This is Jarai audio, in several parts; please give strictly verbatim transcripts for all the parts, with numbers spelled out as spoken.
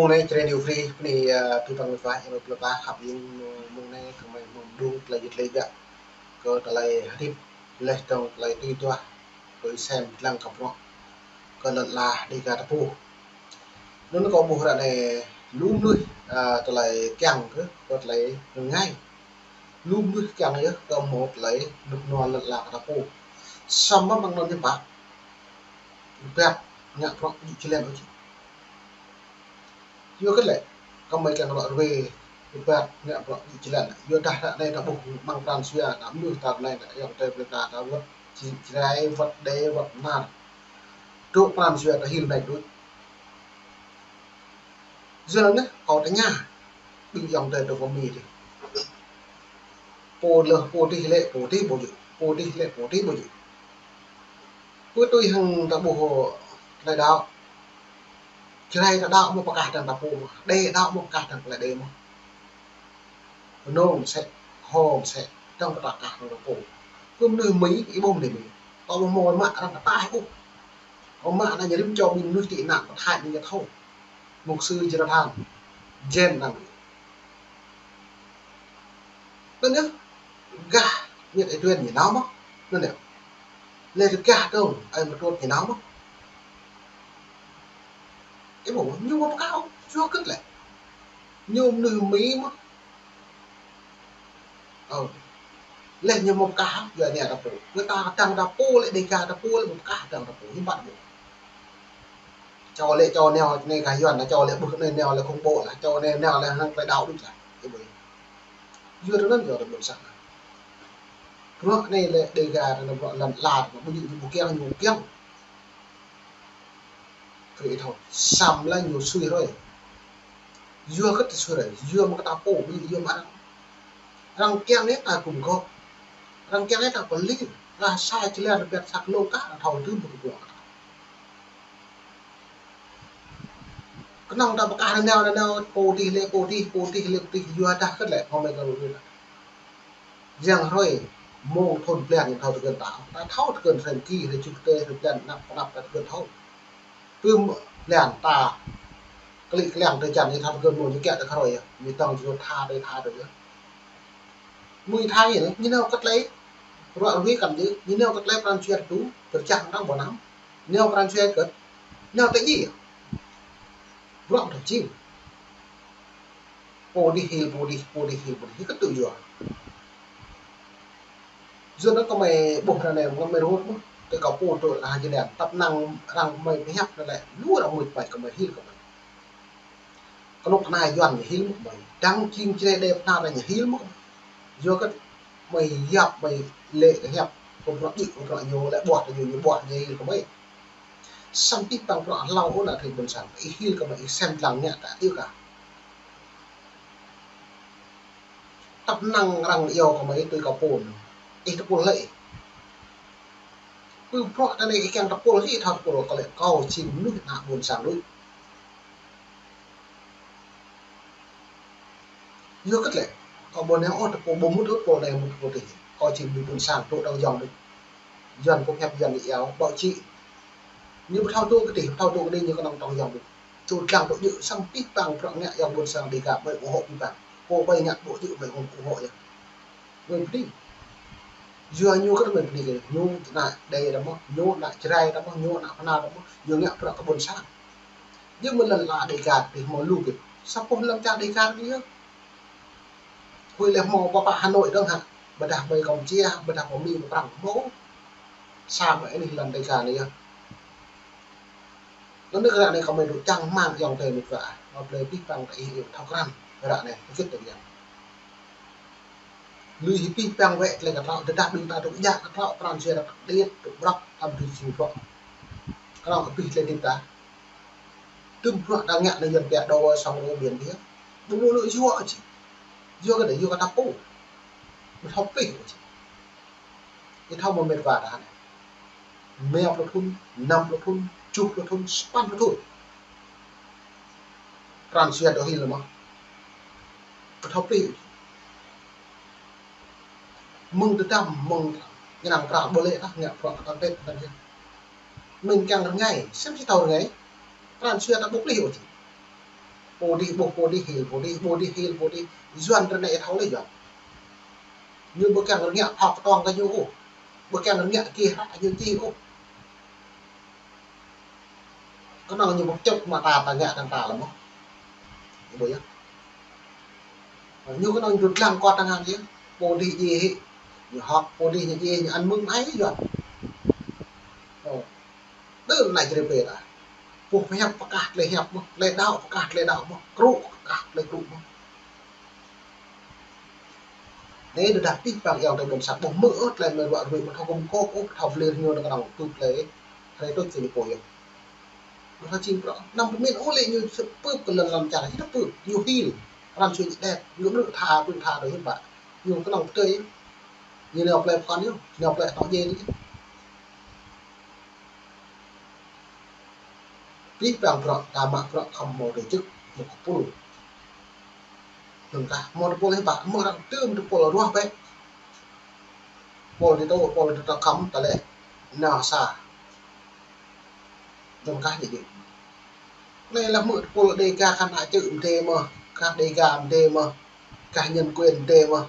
Mông anai Jrai New Free, bơni, ơ, abih bang mơta, yang mơta hăp ing mông anai, kơmơi mơ̆ng mơdung tơlơi yit lĕ gah kơ tơlơi hơdip, laih dơ̆ng tơlơi tui duah, kơ sem lăng kơ bruă, kơ lŏn ala Dega ta pô. Anŭn kâo ƀuh ră anai lu mơnuih, ơ, tơlơi kiăng kơ, kơ tơlơi rơngai. Lu mơnuih kiăng yơh kơ hmâo tơlơi rơnŭk rơnua lŏn ala ta pô. Samơ̆ mơ̆ng anŭn ñu pă. Rơbat ngă bruă ƀu jơlan ôh. Yua kơ lĕ, kơmơi kiăng ră ruai, rơbat ngă bruă ƀu jơlan. Yua dah ră anai ta ƀuh mơ̆ng pran jua, ta mơnuih ta anai, ta ayŏng adơi plơi pla ta wơ̆t Jrai, wơ̆t Êđê, wơ̆t Bahnar. Truh pran jua ta hil anai đôč. Yua anŭn kâo tơña ƀing ayŏng adơi dŏ kơ Mi dih. Pô lĕ pô dih lĕ pô dih ƀu djơ̆, pô dih lĕ pô dih ƀu djơ̆. Pơ tui hăng ta ƀuh tơlơi đaŏ. Jrai ta đaŏ mơ̆ pơkah dơ̆ng ta pô mơ̆, Êđê đaŏ mơ̆ pơkah dơ̆ng tơlơi Êđê mơ̆. Nông sĕ, hom sĕ, dơ̆ng pơkah dơ̆ng ta pô. Pơ mơnuih Mi, ih ƀuh mơnuih Mi. Kâo ƀuh mơ̆ mă arăng kơ ta ih ƀuh. Kâo mă anai ñu rĭm čô ƀing mơnuih tị nạn pơthai ñu thâo. Mục sư Jonathan, Jen năng. Anŭn yơh, gah ñĕt ih tuan ñu nao mơ̆. Anŭn yơh. Lĕ rơgah dơ̆ng, ai mơ̆ tuan ñu nao mơ̆. Ih ƀuh, ñu mơ̆ pơkah, yua kơ lĕ. Ñu mơnuih Mi mơ̆. Ơ. Lĕ ñu mơ̆ pơkah, yua anai ta pô. Kơ ta dơ̆ng ta pô lĕ Dega ta pô lĕ mơ̆ pơkah dơ̆ng ta pô. Hiư̆m pă ƀuh. Čô lĕ čô nao anai gah Yuan, čô lĕ ƀuh anai nao lĕ khủng bố lah, čô anai nao lĕ hăng tơlơi đaŏ đôč lah. Ih ƀuh. Yua anŭn yua ta ƀuh sah. Bruă anai lĕ Dega ta anai bruă lăn ala, ƀu djơ̆ ñu ƀu kiăng, ñu kiăng. Kơ ih thâo, samơ̆ lĕ ñu sui hrơi. Yua kơ ta sui hrơi, yua mơ̆ kơ ta pô, ƀu djơ̆ yua mơ̆ arăng. Arăng kiăng anai ta gum gŏ. Arăng kiăng anai ta pơlĭ. Ră sa jơlan rơbat sa kơlông kah, arăng thâo tơm ƀu gum gŏ. Kơnơ̆ng ta pơkah nao, nao, nao, pô dih lĕ, pô dih, pô dih lĕ, pô dih, yua dah kơ lĕ, kơmơi kơ rơnŭk rơnua. Yang hrơi, mơ̆ng thun blan ñu thâo tơgŭn ta. Ta thâo tơgŭn hrơi ki, hrơi čuh tê, hrơi blan, anăp, anăp ta tơgŭn thâo. Pơm blan ta, kơlĭ kơliăng tơčan ñu thâo tơgŭn mơ̆ng ñu kiăng ta kơ hrơi yơh. Ñu tơ̆ng ñu tha tơi, tha tơi yơh. Mơ̆ng tha ñu anai, ñu nao kơ tơlơi. Ră ruai kăn djơ̆, ñu nao kơ tơlơi pran jua tŭ, pơčah anŭn ƀu năm. Nao pran jua kơ, nao tơ djai. Bruă tơ jing. Pô dih hil pô dih, pô dih hil pô dih, hil kơ tŭ yua. Yua anŭn kơmơi ƀuh ră anai, kơmơi rơngot mơ̆, tơ kơ pô tŭ lah jơlan, tăp năng arăng kơmơi pơhiăp anŭn lĕ, lu arăng mŭt pai kơmơi hil kơmơi. Kơnuk kơna Yuan ñu hil mơ̆ kơmơi. Dăng jing Jrai Êđê Bahnar ñu hil mơ̆ kơmơi. Yua kơ kơmơi yap, kơmơi lĕ kơ hiăp. Kơ bruă djơ̆, kơ bruă ñu lĕ ƀuah, kơ ñu, ñu ƀuah, ñu hil kơmơi. Samơ̆ abih bang bruă hlâo ôh ană tring ƀôn sang. Ih hil kơmơi, ih sem lăng ngă ta iâu kơ. Tăp năng arăng iâu kơmơi tui kơ pô. Ih tơpul lĕ ih. Pơ bruă ta anai ih kiăng tơpul lĕ ih thâo tơpul kơ lĕ kâo jing mơnuih ană ƀôn sang đôč. Yua kơ lĕ, kâo ƀu nao ôh tơpul ƀu mŭt ôh tơpul anai mŭt tơpul adih. Kâo jing mơnuih ƀôn sang tŭ đăng yŏng đôč. Yuan pơhiăp Yuan ñu iâu, báo chí. Ñu ƀu thâo tŭ kơ adih, ƀu thâo tŭ kơ anai ñu kơnơ̆ng tŏng yŏng đôč. Čô dlăng tŭ djơ̆ samơ̆ abih bang bruă ngă yŏng ƀôn sang Dega mơi ủng hộ abih bang. Pô ƀai ngă ƀu djơ̆ mơi ủng hộ yơh. Mơi bơni. Yua ñu kơ mơi bơni kơ ñu ană Êđê ta mơ̆, ñu ană Jrai ta mơ̆, ñu ană Bahnar ta mơ̆, ñu ngă bruă kơ ƀôn sang. Yua mơ̆ lăn ala Dega adih hmâo lu git. Sa boh lăm čar Dega adih yơh. Huĭ lĕ hmâo pơ pă Hà Nội dơ̆ng hă. Ƀôdah ƀơi Campuchia, ƀôdah pơ Mi pơ Prăng hmâo. Sa mă anih lăn Dega anai yơh. Anŭn ră anai kơmơi dŏ čang rơmang ayŏng adơi mĕt wa. Mă plơi abih bang ta ih iâu thâo krăn. Ră anai, hơget ta kiăng. Lui abih bang wĕ tơlơi kơtlâo, tơdah ƀing ta dŏ djă kơtlâo pran jua ta điêt, dŏ brŏk, tam tui jing brŏk. Kơnơ̆ng abih tơlơi hơdip ta. Tơm bruă ta ngă anai Yuan pia đô song rô ƀiên pia. Ƀu ƀu lu yua či. Yua kơ anai, yua kơ ta pô. Ƀu thâo pih či. Ih thâo mơ̆ mĕt wa ta anai. Rơma pluh thŭn, năm pluh thŭn, tơjuh pluh thŭn, sapăn pluh thŭn. Pran jua dŏ hil mơ̆. Ƀu thâo pih. Mơ̆ng tơdăm, mơ̆ng ñu năng pran ƀu lĕ tah, ngă pran tơdăm tĕt tơdăm yơh. Mơ̆ng kiăng rơngai, sem či thâo rơngai. Pran jua ta ƀu plih ôh či. Pô dih ƀuh, pô dih hil, pô dih, pô dih hil, pô dih. Yuan ră anai thâo lĕ Yuan. Ñu ƀu kiăng rơngiă phao kơtuang kơ ñu ôh. Ƀu kiăng rơngiă kơ hră ñu čih ôh. Kơnơ̆ng ñu ƀu čŭt mă ta, ta ngă kơ ta lĕ mơ̆n. Ƀu yơh. Ñu kơnơ̆ng ñu dlăng kơ tơngan yơh. Pô dih djai hĭ. Ñu hơ̆k, pô dih ñu djai, ñu ăn mơ̆ng ai Yuan. Ơ. Đơ anai čơrê pê ta. Pô pơhiăp pơkah tơlơi hiăp mơ̆n, tơlơi đaŏ pơkah tơlơi đaŏ mơ̆n, krŭ pơkah tơlơi krŭ mơ̆n. Anai tơdah pih pang ayŏng adơi ƀôn sang ƀu hmư̆ ôh tơlơi mơruă rui, ƀu thâo gum kôk ôh, ƀu thâo pơlir ñu nao kơnơ̆ng tŭ tơlơi hrơi tuč kơ ñu pô yơh. Ƀu thâo čing prŏng. Anăm pơmĭn ôh lĕ ñu pơp kơ lŏn lŏn čar, ñu pơp, ñu hil. Pran jua ñu đet, ñu ƀrư̆ tha, ƀrư̆ tha đôč hiư̆m pă. Ñu kơnơ̆ng pơtơi. Ñu nao plơi pơkŏn ñu, nao plơi tŏ djai ñu. Pih pang bruă, ta mă bruă khŏm hmâo tơčŭk, hmâo kơpul. Dơ̆ng kah hmâo tơpul hiư̆m pă, hmâo arăng tơm tơpul ruah bĕ. Pul dih tŭ, pul dih tŏ khŏm, ta lĕ nao sa. Dơ̆ng kah ñu djơ̆. Anai lĕ hmư̆ tơpul Đêga kah ană čư̆ mơdê mơ̆n, kah Đêga mơdê mơ̆n, kah nhân quyền mơdê mơ̆n,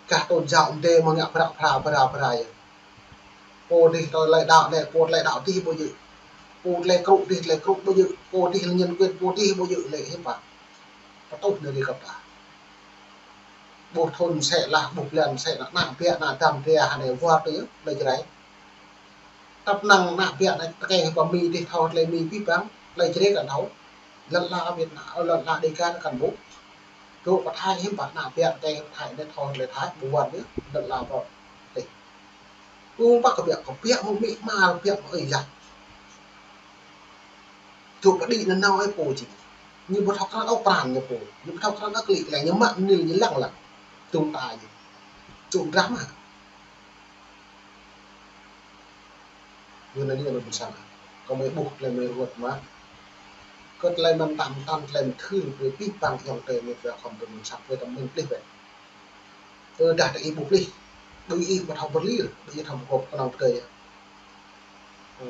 kah tôn giáo mơdê mơ̆n ngă pơră pơra pơra pơra yơh. Pô dih tơlơi đaŏ anai, pô tơlơi đaŏ dih ƀu djơ̆. Pô tơlơi krŭ dih, tơlơi krŭ ƀu djơ̆. Pô dih lĕ nhân quyền, pô dih ƀu djơ̆ lĕ hiư̆m pă. Pơtuh anai rĭ kơp ta. Ƀuh thŭn mơsĕ lah, ƀuh blan mơsĕ lah, ană biă, ană dăm ria, anai wơr tui yơh, tơlơi Jrai. Tăp năng ană biă anai tơkeng hĭ pơ Mi dih thâo tơlơi Mi pih pang, tơlơi Jrai kăn thâo. Lŏn ala Việt Nam, lŏn ala Đêga kăn ƀuh. Dŏ pơ Thái hiư̆m pă ană biă tơkeng pơ Thái anai thâo tơlơi Thái, ƀu wơr yơh, lŏn ala pơ dih. Ƀu pă kơ biă, kơ biă mơ̆ng amĭ ama, biă mơ̆ng ơi yă. Dŏ pơ đĭ nanao ơi pô čih. Ñu ƀu thâo krăn ôh pran ñu pô. Ñu ƀu thâo krăn ôh klĭ kleng, ñu mă mơnil ñu lăng lăng. Dŭng ta ñu. Dŭng drah mă. Yua anai ñu ƀu ƀuh sang. Kơ mơi ƀuh tơlơi mơi ruăt mă. Kơ tơlơi mơ̆n tam tam tơlơi mơ̆n thưr brơi pih pang ayŏng adơi mơi pơkŏm tơlơi mơ̆n săp brơi tơm mơ̆n plih bĕ. Tơdah tơ ih ƀu plih, ƀu ih ƀu thâo pơlir, ƀu ih thâo pơgop kơnơ̆ng pơdơi. Ơ.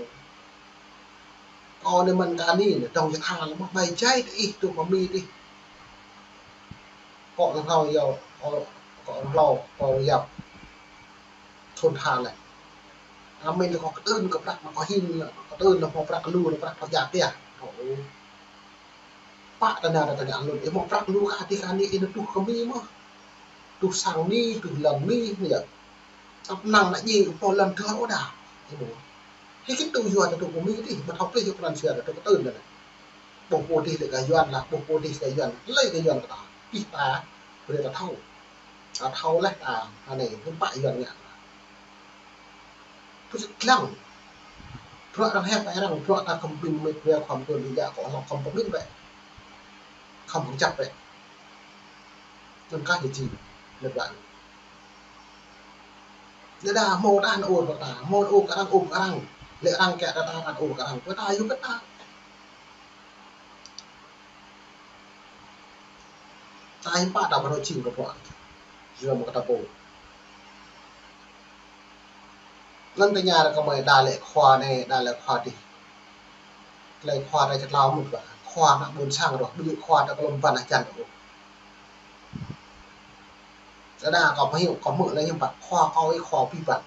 Kâo anai mơ̆n kơ anai, dŏng jơtha lĕ mơ̆n, ƀai jai tơ ih tŭ pơ Mi dih. Kâo lăng hlâo yơh, kâo, kâo lăng hlâo, kâo yap. Thŭn tha lĕ. Amen lĕ kâo kơtưn kơ prăk mă kâo hin, kơtưn lĕ hmâo prăk lu, lĕ prăk thâo djă pia. Ơ. Pă tơnah tơnah anŭn, ih hmâo prăk lu kah dih kah anai ih nao tuh kơ Mi mơ̆n. Tuh sang Mi, tuh lŏn Mi, anai yơh. Tăp năng ană djai hmâo lŏn tơl ôh đa. Ih ƀuh. Hĭ kĭt tŭ yua tơl tŭ kơ Mi dih, ƀu thâo plih yua pran jua tơl tŭ kơtưn anai. Ƀuh pô dih lĕ gah Yuan lah, ƀuh pô dih gah Yuan, hlơi gah Yuan kơ ta. Pih ta, brơi ta thâo. Ta thâo laih ta, anai, hiư̆m pă Yuan ngă. Tui lăng. Bruă arăng hiăp arăng, bruă ta khŏm ƀing mĕt wa khŏm tui lĕ yă kơ hlâo khŏm pơmĭn bĕ. Khŏm kơjăp bĕ. Anŭn kah ñu čih, mĕt wa. Đơđa hmâo ta anŭn ur kơ ta, hmâo ur kơ arăng, ur kơ arăng. Lĕ arăng kiăng kơ ta, arăng ur kơ arăng. Kơ ta yua kơ ta. Ta hiư̆m pă ta ƀu thâo čing kơ bruă. Yua mơ̆ kơ ta pô. Anŭn tơña ră kơ mơi đa lĕ khua anai, đa lĕ khua dih. Tơlơi khua ta čơtlao mŭt kơ. Khua ană ƀôn sang rŏh, ƀu djơ̆ khua ta kơ lŏm ƀăn hơjăn rŏh. Đơđa kâo pơhiăp kâo hmư̆ lĕ hiư̆m pă, khua kâo ih khua pih pang.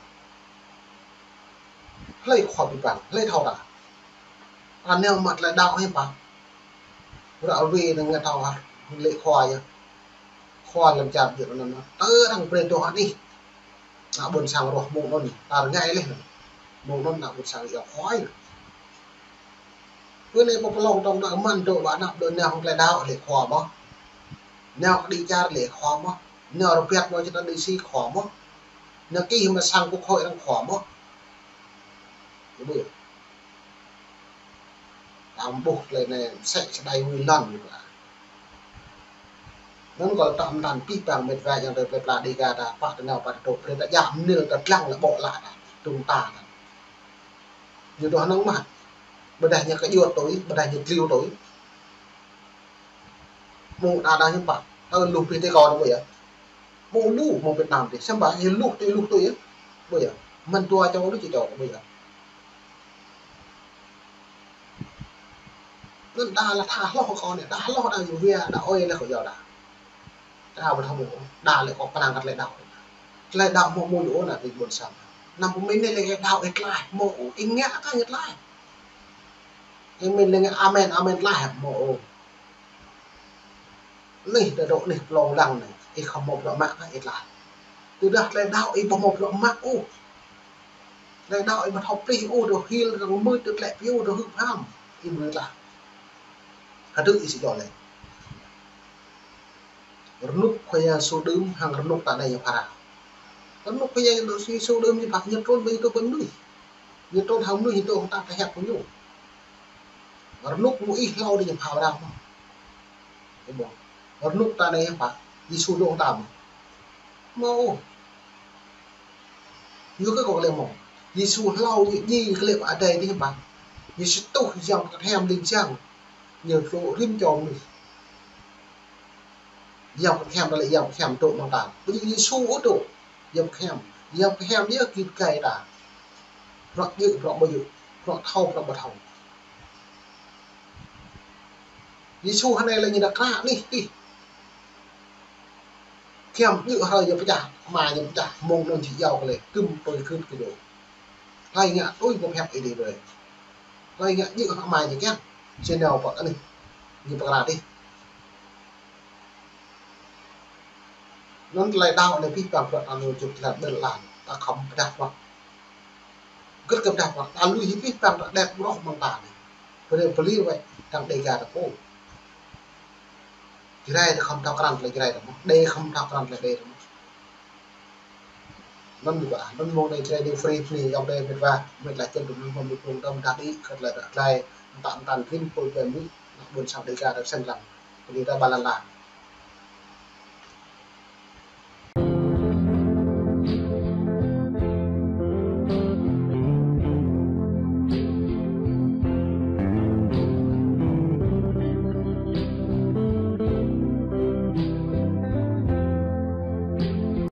Hlơi khua pih pang, hlơi thâo ta. Ta nao mă tơlơi đaŏ hiư̆m pă. Ră ruai anŭn ngă thâo hă, lĕ khua yơh. Khua lăm čar djơ̆ anŭn, tơ arăng brơi tŏ hă anih. Ană ƀôn sang rŏh mơ̆ng anŭn, ta rơngai laih anŭn. Mơ̆ng anŭn ană ƀôn sang yơh khua yơh. Pơ anai pơ pơlông tŏng ană mơ̆n dŏ ƀă anăp dŏ nao hăng tơlơi đaŏ lĕ khua mơ̆n. Nao kơ đĭ čar lĕ khua mơ̆n. Nao rơbat nao čơtăn đĭ si khua mơ̆n. Nao kih mă sang kơ khôi arăng khua mơ̆n. Ih ƀuh yơh. Ta ƀuh tơlơi anai mơsĕ čơđai wĭ lŏn ñu pơla. Anŭn kâo tơm tăn pih pang mĕt wa ayŏng adơi plơi pla Đêga ta pă tơnao pă tơdŏ brơi ta djă mơnil ta lăng lĕ ƀô̆ lă ta. Dŭng ta ta. Ñu dŏ hơnơ̆ng mơ̆n. Ƀôdah ñu kơ djuăt tui, ƀôdah ñu tliu tui. Mơ̆ng đa đa hiư̆m pă. Tơ lu pih tê kâo anŭn ƀu yơh. Mơ̆ng lu, mơ̆ng Việt Nam tih. Samơ̆ ñu lu tui, lu tui yơh. Ƀu yơh. Mơ̆n dua čô lu či čô ƀu yơh. Đa lĕ tha hloh kơ anai, đa hloh đa yua, đa ơi lĕ kơ yua đa. Đa ƀu thâo mơ̆, đa lĕ kơ pơnăng kơ tơlơi đaŏ. Tơlơi đaŏ mơ̆ mơ̆ yua anai ƀing ƀôn sang. Anăm pơmĭn anai lĕ kơ đaŏ ih tlaih, mơ̆ ih ngă kơ ih tlaih. Ih mĭn lĕ kơ amen, amen tlaih, mơ̆ ôh. Anih tơdŏ anih plông lăng anai, ih khŏm mơ̆ bruă mă kơ ih tlaih. Tơdah tơlơi đaŏ ih ƀu mơ̆ bruă mă ôh. Tơlơi đaŏ ih ƀu thâo plih ôh, dŏ hil, dŏ mưt, dŏ tlĕ piu, dŏ hưp ham. Ih ƀu tlaih. Hơdơ̆ ih sĭ djơ̆ lĕ. Rơnŭk Khua Yang Yêsu đưm hăng rơnŭk ta anai ñu phara. Rơnŭk Khua Yang Yêsu đưm ñu phara, ñu trŭn ƀơi tơpơ̆n mơnuih. Ñu trŭn hăng mơnuih ñu dŏ hăng ta tơhiăp kơ ñu. Rơnŭk mơnuih hlâo dih ñu phara mơ̆n. Ih ƀuh. Rơnŭk ta anai ñu phara, Yêsu dŏ hăng ta mơ̆n. Mơ̆ ôh. Yua kơ kâo lĕ mơ̆. Yêsu hlâo ñu djai kơ lĕ pơ adai dih ñu phara. Ñu sĭ tuh Yang Bơngăt Hiam ling jang. Ñu hlâo rĭm čô mơnuih. Yang Bơngăt Hiam ta lĕ Yang Bơngăt Hiam dŏ amăng ta. Ƀu djơ̆ Yêsu ôh dŏ. Yang Bơngăt Hiam. Yang Bơngăt Hiam yơh git gai ta. Bruă djơ̆, bruă ƀu djơ̆. Bruă thâo, bruă ƀu thâo. Yêsu hơnai lĕ ñu đa kră anih tih. Giăm djơ̆ hrơi ñu pơčah, ama ñu pơčah, mơ̆ng anŭn či iâu kơ lĕ, kưm tui kưt kơ djơ̆. Hlơi ngă tui pơhiăp Ơi Adai brơi. Hlơi ngă djơ̆ hăng ama ñu kiăng. Či nao pơ anih ñu pơkra dih. Anŭn tơlơi đaŏ anai pih pang bruă ta anŭn čŭp tơlơi ƀel lan, ta khŏm pơdah bruă. Gĭt kơ pơdah bruă, ta lui hĭ pih pang ta đet ƀroh amăng ta anai. Brơi pơlir wơ̆t, tăng Dega ta pô. Jrai ta khŏm thâo krăn tơlơi Jrai ta mơ̆n, Đê khŏm thâo krăn tơlơi Đê ta mơ̆n. Anŭn ñu ƀă, anŭn mơ̆ng anai Jrai ñu free free, yŏng Đê mĕt wa, mĕt la čen tŭ anŭn mơ̆n ñu pơrŭng tơm ta đĭ, kơ tơlơi ta tơlơi, mơta mơta rĭm pô Jrai mơ̆n, ană ƀôn sang Dega ta sĭt lăng, pơlir ta ƀă lăn la.